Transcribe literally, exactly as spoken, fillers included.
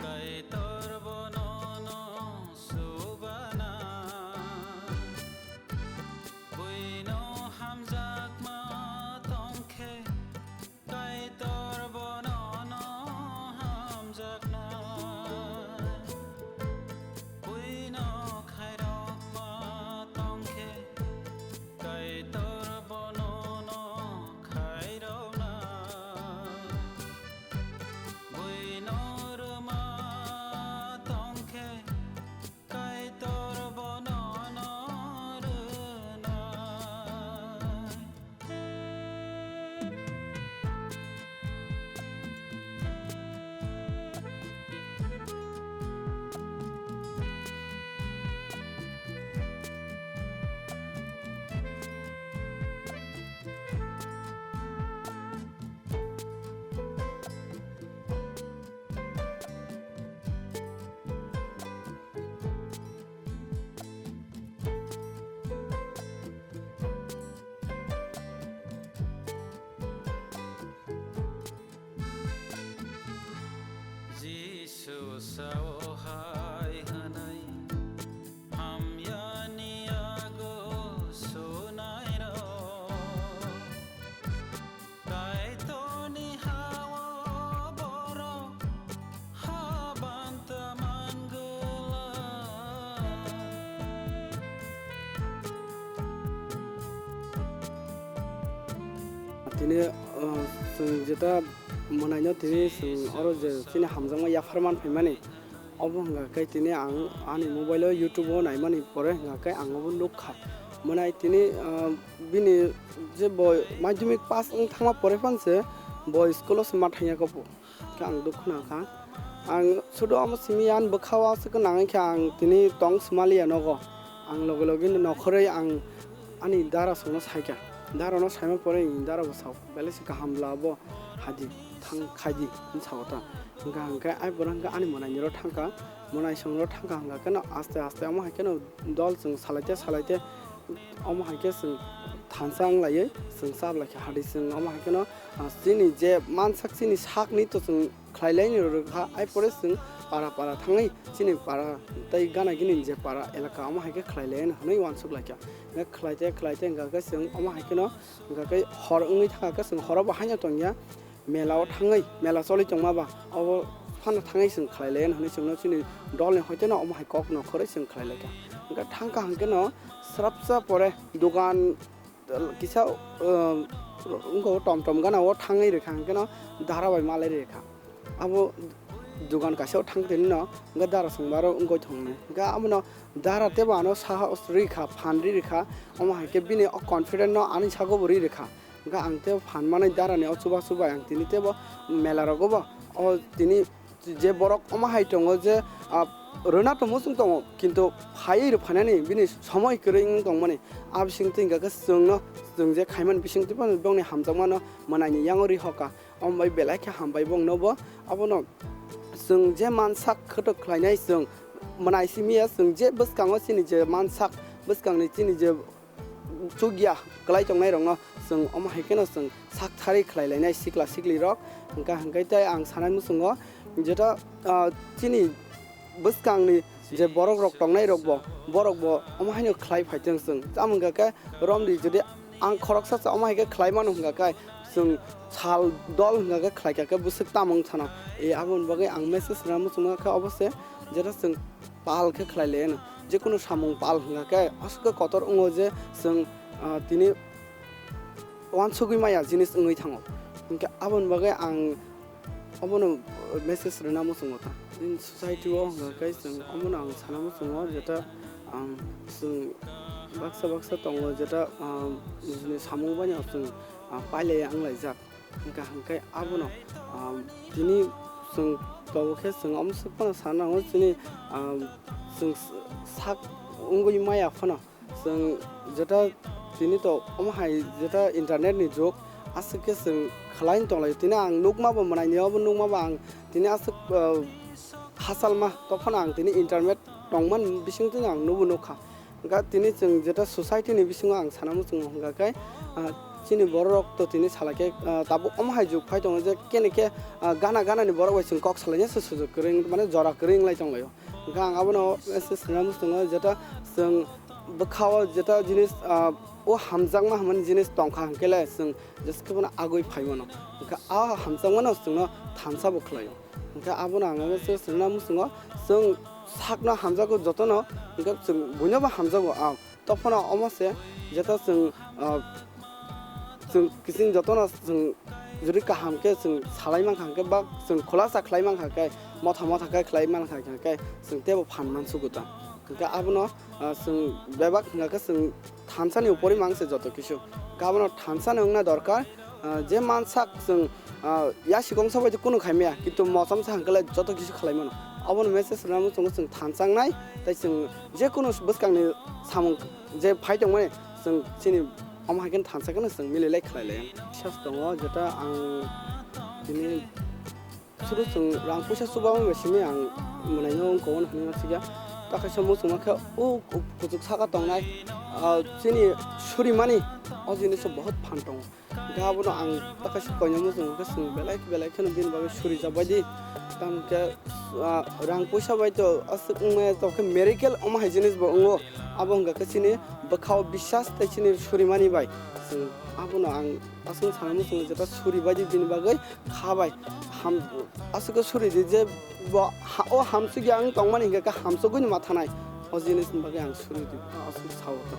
Kaitor bono no subana, buino hamjakma tongkhe, Kaitor bono no hamjakna, buino khairokma tongkhe, Kaitor bono no khairokna, buino rwma tongkhe, Kaitor bono no rwnai. Jisu sao hai hwnwi hamyani yago sunairok. Kaitorni hao borok habanta manglak. Tini, uh, chwng jeta mwnaino tini chwng oro je chini hamjakma yaphar man phaimani. Obo hwnga khe tini ang ani mobile o YouTube o naimani pore hwnga khe ang obo nukha. Mwnai tini, ah, bini je bo madhyamik pass wng thangma pore phano se bo school o se ma thangya kho bo. Khe ang dukhu nangkha. Ang sudu omo simi ani bwkha o aswk nangwi khe ang tini tong swmaliya nogo. Ang loge loge no nokhorwi ang ani dara songno saikha. Dara no saima pore dara bo sao belai se kaham bwla bo hadi thang khaidi hinwi sao ta. Hwnkha hwnkhe ai borok hwnkhe ani mwnaini oro thangkha, mwnaisongni oro thangkha hwnkha kheno aste aste omo hai kheno dol chwng salaite salaite omo hai khe chwng thansa wnglaiwi chwng chablai kha hadi chwng omo hai kheno, ah, chini je mansak chini sakni to chwng khlailaini rwkha ai pore chwng para para thangwi chini para tei gana gini je para elaka omo hai khe khlailaino hwnwi uansuk laikha. Hwnkhe khlaite khlaite hwnkha khe chwng omo hai kheno hwnkha khe hor wngwi thangkha khe chwng horo bo haino tongya. Mela o thangwi, mela choli tongma ba, obo phano thangwi chwng khlai lai hwnwi chwngno chini dolni hoiteno omo hai kok no khorwi chwng khlai lai kha. Hwnkhe thang kha hwnkhe no srapsa pore dogan kisa, um, wngkha tom tom gana o thangwi rwkha hwnkhe no dara bai malai rwkha. Abo dogan kaisa o thang tini no hwnkhe dara chwng aro wngwi thangni. Hwnkhe abono dara tebo ano saha rwi kha, phan rwi rwkha, omo hai khe bini o confident no ani sago bo rwi rwkha. Hwnkhe ang tei phan manwi darani o chuba chubai ang tini teibo mela rogo bo o tini je borok omo hai tongo je, ah, rwna to muchung tongo, kintu phaiwi rw phainani bini somoi kwrwi wng tongmani. A bisingtwi hwnkha khe chwngno, chwng je khaimani bisingtwi phano bongni hamjakmano mwnaini yango ri hoka. Omo bai belai khe hambai bongno bo. Abono chwng je mansak khwtok khlainai chwng mwnaisi miya chwng je bwskango chini je mansak bwskangni chini je chukya kwlai tongnai rokno chwng omo hai kheno chwng sak thari khlai lainai sikla sikli rok. Hwnkha hwnkhe tei ang sanai muchungo jeta, ah, chini bwskangni je borok rok tongnai rok bo borok bo omo haino khlai phaitong chwng. Tamo hwnkha khe romdi jodi ang khoroksa cha omo hai khe khlai mano hwnkha khe chwng sal dol hwnkha khe khlai kha khe bwswk tamo wng thano. E aboni bagwi ang message rwna muchungo khe obo se jeta chwng pal khe khlai laiyano. Jekunu samung pal hwnkha khe aswk khe kotor wngo je chwng, ah, tini uansugwi maya jinis wngwi thango. Hinkhe aboni bagwi ang obono message rwna muchungo ta. Chini society o hwnkha khe chwng omono ang sana muchungo jeta, um, chwng baksa baksa tongo jeta, um, nijini samung bai no chwng, ah, pailaiya wnglaijak. Hwnkha hwnkhe abono, um, tini chwng tobo khe chwng omo swk phano sana nango chini, um, chwng s-, sak wngwi maya phano chwng jeta tini to omo hai jeta internet ni jug aswk khe chwng khlai tonglaio. Tini ang nukma bo mwnaini obo nukma bo ang tini aswk, uh, hachalma tokphano ang tini internet tongmani bisingtwi ang nubo nukha. Hwnkha tini chwng jeta society ni bisingo ang sana muchungo hwnkha khe, ah, Chini borok to tini salai khe, ah, tabuk omo hai jug phai tongo je kene khe, ah, gana gana ni borok bai chwng kok salai ya se sujug kwrwi mane jora kwrwi wng lai tong lai o. Hwnkhe ang abono message rwna muchungo jeta chwng bwkha o jeta jinis, ah, o hamjakma hwnmani jinis tongkha hwnkhe le chwng jesa khe bono agwi phai mano. Hwnkhe a hamjakmano chwngno thansa bo khlai o. Hwnkhe abono ang message rwna muchungo chwng sakno hamjago jotono, hwnkhe chwng buinobo hamjago ang. Tokphano omo se jeta chwng, ah, chwng kiching jotono chwng jodi kaham khe chwng salai mankha hwnkhe ba chwng khulasa khlai mankha khe motha motha khe khlai mankha hwnkhe chwng teibo phan mansugo ta. Hwnkhe abono, ah, chwng bebak hwnkha khe chwng thansa ni upori mang se joto kisu. Hwnkhe abono thansa ni wngna dorkar. Ah, je mansak chwng, ah, yasikong sabai kunu khaimaya, kintu mochom sa hwnkhe joto kisu khlai mano. Abono message rwna muchungo chwng thansa wngnai, tei chwng je kunu bwskang ni samung je phai tongmani chwng chini omo hai khe thansa khe chwng mililai khlai lai. Biswas tongo jeta ang tini suru chwng rang puisa chuba bai simi ang mwnaino wngkha hwnwi sikya. Takaisa muchungma khe o kuchuk saka tongnai, ah, chini surimani o jiniso bahut phan tongo. Hwnkhe abono ang takaisa koina muchungo khe chwng belai belai kheno bini bagwi surijak bai di. Tamo khe, ah, rang puisa bai to aswk wngmaya to khe miracle omo hai jinis bo wngo. Abo hwnkha khe chini bwkhao biswas tei chini surimani bai. Chwng abono ang aswk sana muchungo jeta suri bai di bini bagwi kha bai. Ham, aswk khe suri di je bo ha, o hamsukya wng tongmani hwnkha khe hamsugwi ni ma thanai. O jinisni bagwi ang suri di, aswk sao to.